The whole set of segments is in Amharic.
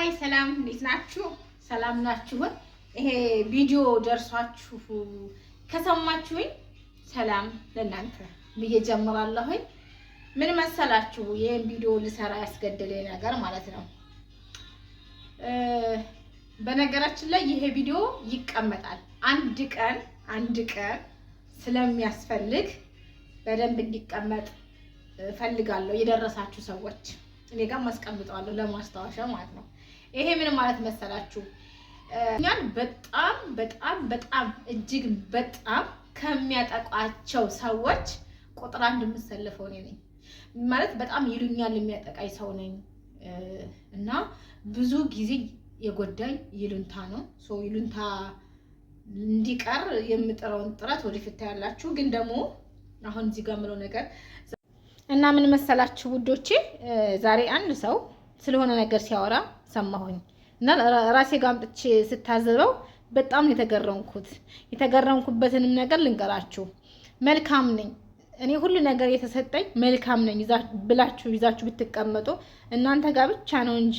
Hi፣ ሰላም፣ እንዴት ናችሁ? ሰላም ናችሁን? ይሄ ቪዲዮ ደርሷችሁ ከሰማችሁኝ ሰላም ለእናንተ ብዬ ጀምራለሁኝ። ምን መሰላችሁ፣ ይህን ቪዲዮ ልሰራ ያስገደደኝ ነገር ማለት ነው። በነገራችን ላይ ይሄ ቪዲዮ ይቀመጣል፣ አንድ ቀን አንድ ቀን ስለሚያስፈልግ በደንብ እንዲቀመጥ እፈልጋለሁ። የደረሳችሁ ሰዎች እኔ ጋር ማስቀምጠዋለሁ ለማስታወሻ ማለት ነው። ይሄ ምን ማለት መሰላችሁ? እኛን በጣም በጣም በጣም እጅግ በጣም ከሚያጠቋቸው ሰዎች ቁጥር አንድ የምሰለፈው እኔ ነኝ። ማለት በጣም ይሉኛል የሚያጠቃኝ ሰው ነኝ እና ብዙ ጊዜ የጎዳኝ ይሉንታ ነው። So ይሉንታ እንዲቀር የምጥረውን ጥረት ወደፊት ታያላችሁ። ግን ደግሞ አሁን እዚህ ጋር የምለው ነገር እና ምን መሰላችሁ ውዶቼ፣ ዛሬ አንድ ሰው ስለሆነ ነገር ሲያወራ ሰማሁኝ እና ራሴ ጋር አምጥቼ ስታዘበው በጣም ነው የተገረምኩት። የተገረምኩበትንም ነገር ልንገራችሁ። መልካም ነኝ እኔ፣ ሁሉ ነገር የተሰጠኝ መልካም ነኝ ብላችሁ ይዛችሁ ብትቀመጡ እናንተ ጋር ብቻ ነው እንጂ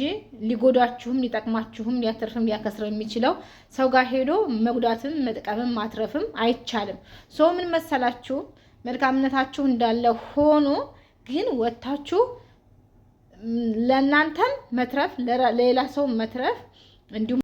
ሊጎዳችሁም ሊጠቅማችሁም ሊያተርፍም ሊያከስርም የሚችለው ሰው ጋር ሄዶ መጉዳትም መጥቀምም ማትረፍም አይቻልም። So ምን መሰላችሁ፣ መልካምነታችሁ እንዳለ ሆኖ ግን ወጥታችሁ ለእናንተም መትረፍ ለሌላ ሰው መትረፍ እንዲሁም